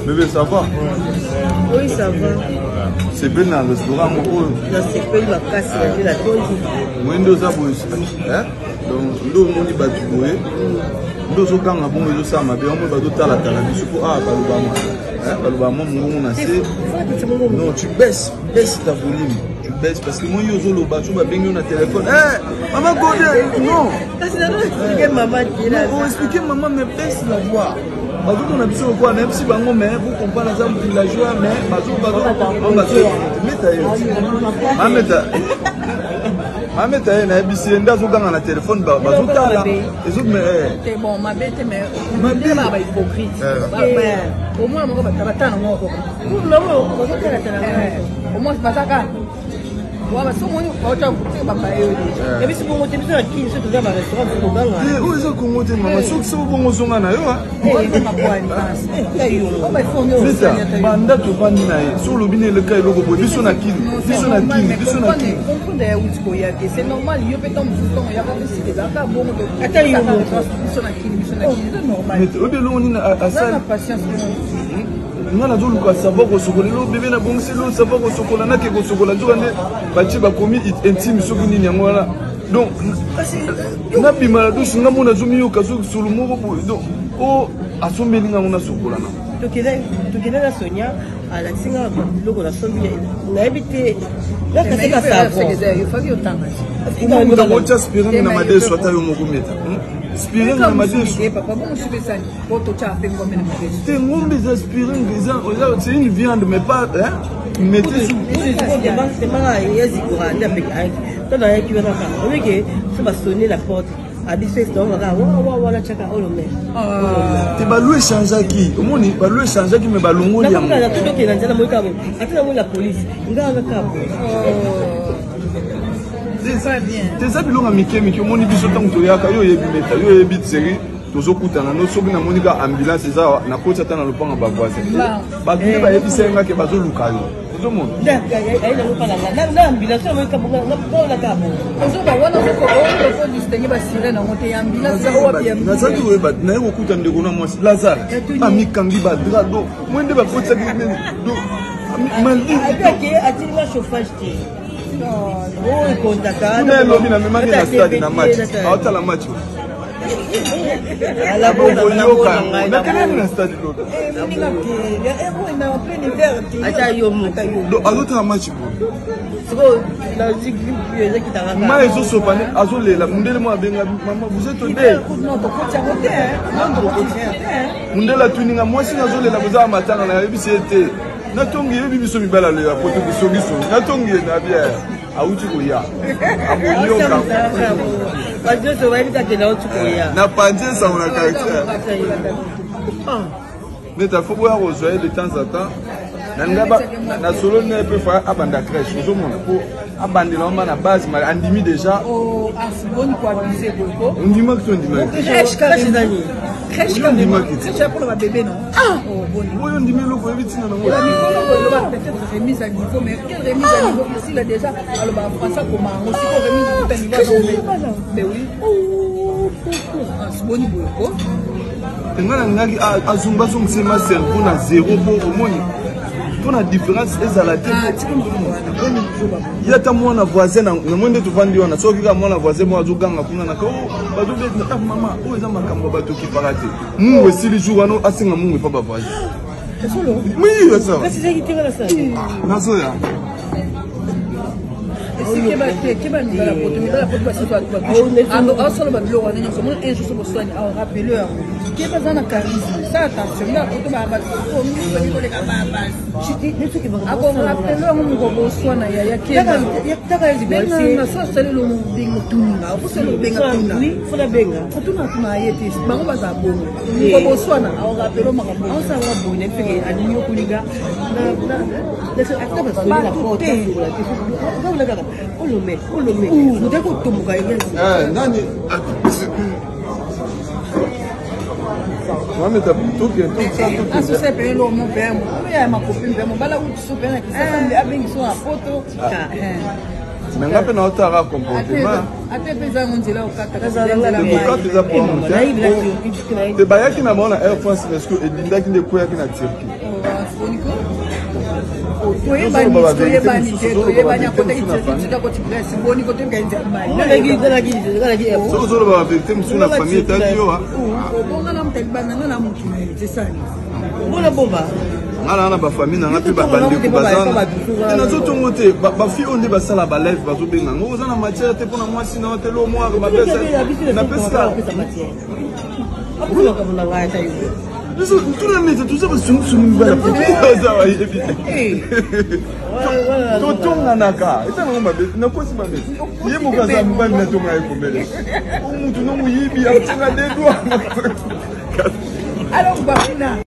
Bébé, ça va? Oui, ça va. Sepeli na restaurant moko oyo. Nasepeli makasi na nde natondi. Moye nde oza boye. Donc nde omoni bato boye. Nde ozokanga bongo ezosala mabe. Omoni bazotalatala biso mpo awa baloba baloba mwa mongongo na se. Non, tu baisses, baisse ta volume. Tu baisses parce que moi yo ozoloba so babengi yo na téléphone. Eh, maman Gode, non. Kasi nazo expliquer maman te. Non, expliquer maman mais baisse la voix. Bazomona biso lokola nayebisi bango mais vous comprendre aza villageois mais bazo bazo meta ye mameta mameta ye nayebisi ye nde azoganga na telefone bazotala bon mabe te mais ba hypocrite omona moko batala moko au moins bazaka oyo eza kongo te mama soki soki bongo ozonga na yo meta banda tovandi na ye soki olobi na eleka eloko boye biso na kini biso na kini biso na kini oyebi eloko nini asali Nga nazoluka savon kosokola elo bebe na bongisi elo savon kosokola nake kosokola nzoka nde batie bakomi intime soki nini yango wana donc nabima na douche nga mona azomiyoka soki solo moko boye donc o asombeli nga ngo nasokola na tokende na sonia alakisi nga biloko nasombi nayebi te nakaseka savon otya spiringi na madesu ata yo moko meta spiringi na madesu Te ngombe eza spiringue eza c'est une viande mais pas hein mettez sous ntango ayaki wana kaka oyeke so basonne la porte abiso esitongaka wawa tiaka olome te balu echangeaki omoni balu echangeaki me balongoli yango tokende nzela moi kaka ata namoni la police ngaa kaka te eza biloko ya mike mike omoni biso ntango toyaka yo oyebi meta yo oyebi tseri tozokutana no soki namoni ka ambulance eza awa nakoti ata na lopango ba voisin bato nde bayebisa ye nga ke bazoluka yo ozomona nazali koyeba naye kokuta ndeko na mwasi lazare amikangi badrado mwe nde bakotisaki kuna elobi namemaki na stade na match aotala match okoyoka yango nakeleli na stade lobi azotala match mai ezosopa nde azolela mundele moko abenga mama vous êtes ode mundele atuni nga mwasi nazolela boza matanga nayebisi ye te natongi yebi biso mibali aloya poto bisongisongi natongi ye na bien awuti koya akoyoka bato bayebi kaka nauti koya na panzi esango na quartier neta fo boya kozwa ye de temps en temps nalinga nasololi na ye mpe fa abanda crèche ozomona mpo abandela mama na base ma andimi déjà oh, ondimaki to ondimaki ondimaki oyo ondimi eloko oyebi ntina nango remise à niveau mais quelle remise à niveau Priscilla déjà aloba français akoma yango sikoyo remise à niveau mais oui boni boye ko nga nalingaki azonga azongisa ma cerveau na zero mpo omoni mpo na différence ezala te ah, ye ata mwana voisin namoni nde tovandi wana soki kaka mwana voisin moko azoganga kuna naka oh, bazobeta ah, mama oyo eza makambo ya bato okipaka te mungu esili jour wana asenga mungu epa bavoisin nazoya asolo babiloko wana nyonso omoni un jour soki oswani arapele yango keba aza na charisme sa attention nde akoto bakoleka babasi akorapele yango moko boswana yaya keba so asali elongo benga otuninga okosala obenga tuna otuna tuna ye te bango baza bongo moko boswana akorapele makambo aosala boye na feke alingi okulinga ata basoli na porte afungola te ola kaka olome olome moto akotomboka nani mameta toke Mais nga mpe naotaka comportement. Ata mpe eza yango nzela okata. Kokata eza problème te. Bayaki na bango na Air France, mais ce que edindaki nde ekweyaki na Turquie. Toyebani te, toyebani akotaki Turquie, tika koti Grèce, boni kotoyebika nzela mai. Soki ozoloba bavérité mosusu na famille, etali yo. Obonga na moto alibanda nga na motu na ye tesani. Bona bomba. Nga na bafamille na nga mpe bandeko baza nazotongo te. Bafille oyo nde basala balive, bazobenga ngo oza na matière te mpona mwasi na yo te. Lo mwaka napesika biso tuna neti toza basungisuni, mibala aza bayebi te, totonganaka. Eza nango mabe, nakosi mabe. Ye moko aza mobali, natonga ye kombele mutu no moyibi atinga dedwa. Alors bakuna.